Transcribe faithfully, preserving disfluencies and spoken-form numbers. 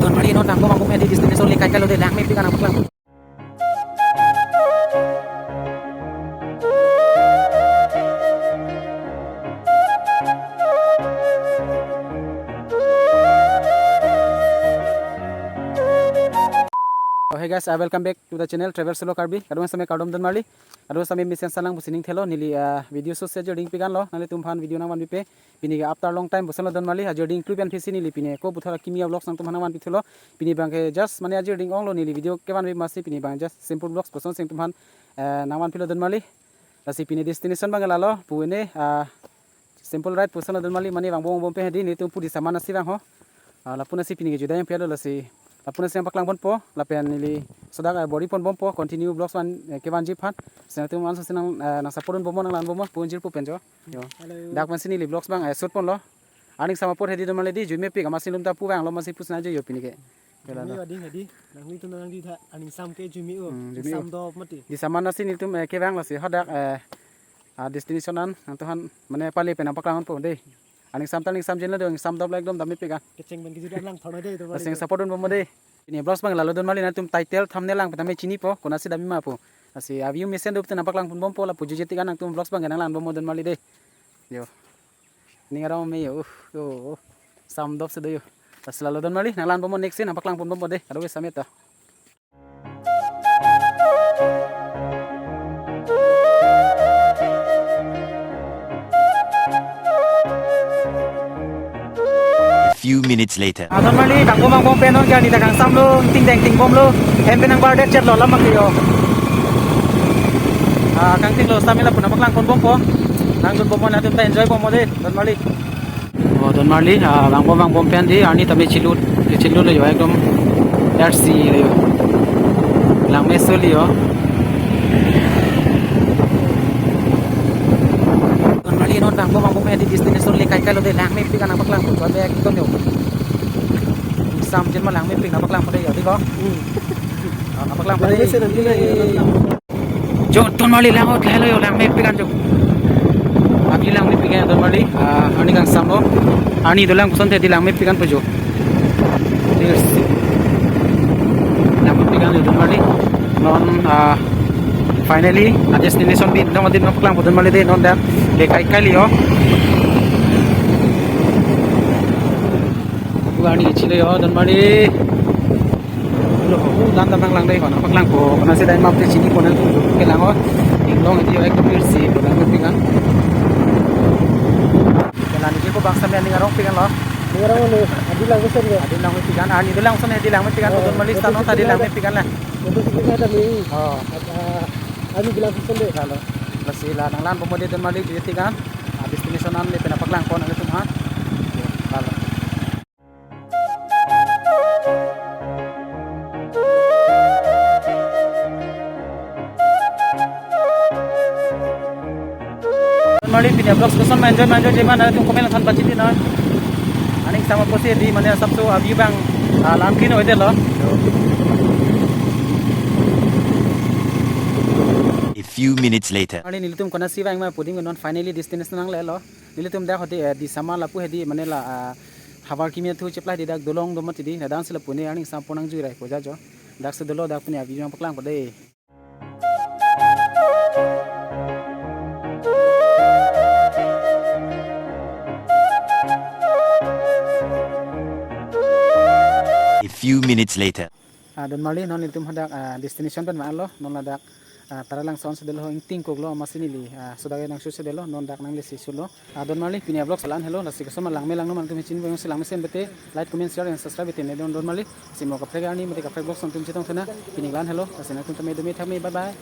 Mari non tangko mangko hedi destination le kai kai lo de, langmepik an nangpaklang. Oh, hey guys, uh, welcome back to the channel Travel Solo Karbi. Kadokave same kardom donmarli. Kadokave same mesen salang pusi ning thelo, neli, uh, video shoot si ajir dingpik an lo nanglitum aphan video nangvanpipe. Pini ke after long time puson lo donmarli, ajir dingklu pen phisi neli pini ko puthot akimi a-vlogs nangtum aphan nangvanpi thulo. Pini abang ke just mane ajir ding-ong lo, neli video kevanpi amatsi pini abang just simple vlogs puson si nangtum aphan, eh, nangvanpilo donmarli. Lasi pini destination abang ke lalo, pu ene, ah, simple ride puson lo donmarli, mane vangbom vangbom pen hedi nelitum pu Disama Nasi vang ho. Ah, lapu nasi pini ke juda yang pialo lasi. Lapu nasi nangpaklang ponpo, lapen neli sodak, eh, bor-i pon bompo, continue vlogs van, eh, kevanji aphan. Si nangtum anso si nang, eh, nang support un bomnon, nanglan bomnon, pu jirpo pen jo. Jo. Hello. Dak pensi neli vlogs abang, eh, shoot ponlo. Arni angsam apor hedi donmarli, di juimepik amatsi nelitum ta pu vanglo amatsi pusna jo jo pini ke. Juime. Kelalo. Ading hedi, nangli tu nang di tha, arni angsam ke juime o. Hmm, juime o. Angsam dop mati. Disama Nasi nelitum, eh, kevang lasi hadak, eh, ah, destination an nangtum aphan mane pale pen nangpaklang ponpo de. Arni angsam ta arni angsam jenlo de, angsam dop lo ekdom dammepik an. Kecheng pen kejut an lang thorna de to. Lasi nang support un bomnon de. Pini vlogs abang lalo donmarli, nangtum title thumbnail lang pen tame chinipo, konatsi damji ma pu. Lasi a-view mesen dopte nangpaklang pon bompo, lapu jujetik an nangtum vlogs abang nanglan bomnon donmarli de. Jo. Ning arong me jo, uh, jo, uh. Angsam dop si do jo. Lasi lalo donmarli, nanglan bomnon next scene, nangpaklang pon bompo de. Kadokave same ta. A few minutes later. Ah, donmarli, tangko mangko pen non kali ta kangsam lo, ting deng ting bom lo, hem pen nangbar det chet lo lam ke jo. Ah, kangting lo sitame lapu nangpaklang pon bompo. Nangdun bomnon, nangtum ta enjoy bomnon de, donmarli. Oh, donmarli, ah, vangbom vangbom pen di, arni tame chilut, chilut lo jo, ekdom ersi lo jo. Langme soli jo. Donmarli non vangbom vangbom pen di destination le kai kai lo de, langmepik an nangpaklang ponpo, ekdom jo. Angsam jen ma langmepik nangpaklang ponpo de jo, di ko. Hmm. Ah, nangpaklang ponpo de. Langme soli nanti na jo. Jo, donmarli lang-ot lahelo jo, langmepik an jo. Abi langmepik an donmarli, ah, arni kangsam lo. Arni dolang kosonte di langmepik an po jo. Yes. Langmepik an jo donmarli. Non, ah, finally, ah, destination pen dong adin nangpaklang pon donmarli de, non dak le kai kai lo jo. Pu arni chile jo donmarli. Lo, oh, dan dan lang dei, ko nangpaklangpo, konatsi dai map te chinipo, nangtum kelang o. Inglong iti ek pir si, ko nangpik an. Kelang iti ko bangsa me ning arongpik an lo. Ning arong lo, adin langpik an. Adin langpik an, arni dolang kosonte di langpik an, oh, donmarli, betul, sitame ta di langpik an la. Betul, betul, ada nih. Oh. Ada, adin langpik an de. Lalo. Lasi la nanglan bomnon de donmarli, jujetik an. Ah, destination an le pen nangpaklang pon nangtum aphan. Lalo. Donmarli pini vlogs koson ma enjoy ma enjoy jima nangtum comment than pachini non. Arni angsam apotsi di mane asapso abi abang, ah, lam kino ite lo. A few minutes later. Arni nelitum konatsi vang ma pu adim non finally destination nanglelo. Nelitum dak hedi, eh, Disama lapu hedi mane la, ah, havar kimi athu cheplai di dak dolong do mati di, ladak si lapu ne arni angsam apor nangjui raipo ja jo. Dak si dolo, dak pini a-view nangpaklang ponpo de. A few minutes later. Ah, donmarli, non nelitum hadak, ah, destination pen ma-an lo, non ladak, ah, Taralangso an si dolo, ingting kok lo, amatsi neli, ah, sodak nang shoot si dolo, non dak nang le si shoot lo. Ah, donmarli, pini vlogs la-an helo, lasi koson ma langme langno ma nangtum chinibom si langmesen bete, like, comment, share, and subscribe bete ne don donmarli, si mo kaprek arni mate kaprek vlogs nangtum chetong thena, pini la-an helo, lasi nangtum tame dome thakme, bye bye.